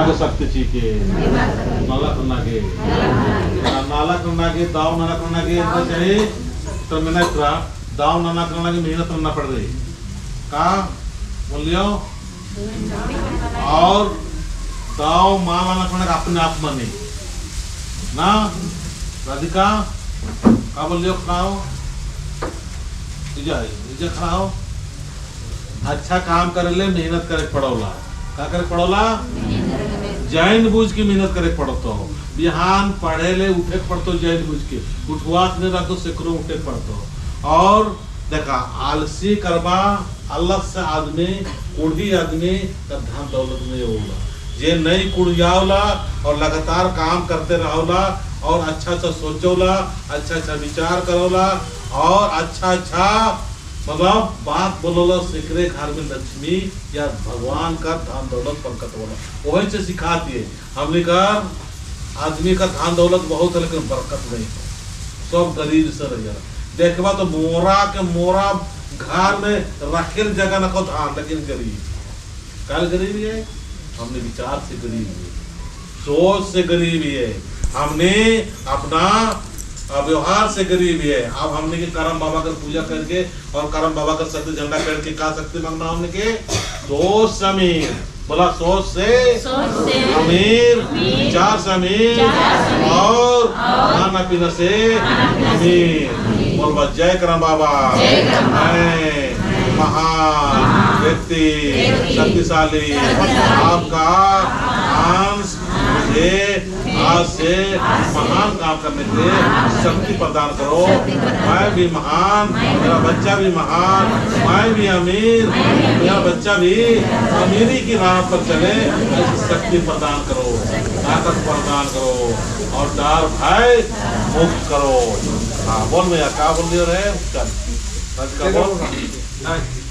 के शक्ति चाहिए? नाला करना के, नाला करना के, दाव नाला करना के इतना चाहिए तो मेहनत करा। दाव नाना करना के मेहनत करना पड़ रही का बोलियो। और दाव माल आना करना के अपने आप बने ना। राधिका, का बोलियो? खड़ा हो, इजा इजा खड़ा हो। अच्छा काम करे ले मेहनत करे पड़ोला। का करे पड़ोला? जैन बूझ के मेहनत करे पड़तो। बिहान पढ़े ले उठे के पड़तो, जैन बूझ के उठवास नहीं रखो, सेकरो उठे के पड़तो। और देखा, आलसी करबा, अलग से आदमी, कुढ़ी आदमी का धन दौलत नहीं होला। जे नहीं कुड़ियावला और लगातार काम करते रहोला और अच्छा अच्छा सोचोला, अच्छा अच्छा विचार करोला और अच्छा अच्छा मतलब बात बोलोला, सिकरे घर में लक्ष्मी या भगवान का धन दौलत बरकत होला। वही से सिखाती है। हमने का आदमी का धन दौलत बहुत है लेकिन बरकत नहीं हो, सब गरीब से रह जाला। देखबा तो मोरा के मोरा घर में रखेल जगह न को धान, लेकिन गरीब। काल गरीब है? हमने विचार से गरीब है, सोच से गरीब है, हमने अपना व्यवहार से गरीब है। अब हमने के करम बाबा का पूजा करके और करम बाबा का शक्ति झंडा करके का शक्ति मांगना हमने के? सोच से अमीर। बोला, सोच से सोच से अमीर, अमीर, विचार से अमीर विचार से अमीर, और और खाना पीना से खाना पीना से अमीर। अमीर। बोल बस, जय करम बाबा। जय करम बाबा। मैं महान व्यक्ति, व्यक्ति, शक्तिशाली, शक्तिशाली, आपका अंश, मुझे आज से महान काम करने के लिए शक्ति प्रदान करो। मैं भी महान, मेरा बच्चा भी महान, मैं भी अमीर, मेरा बच्चा भी अमीरी की राह पर चले, ऐसी शक्ति प्रदान करो, ताकत प्रदान करो और डर भय मुक्त करो। हाँ, बोल भैया, क्या बोल रहे हो? चल, राधिका बोल।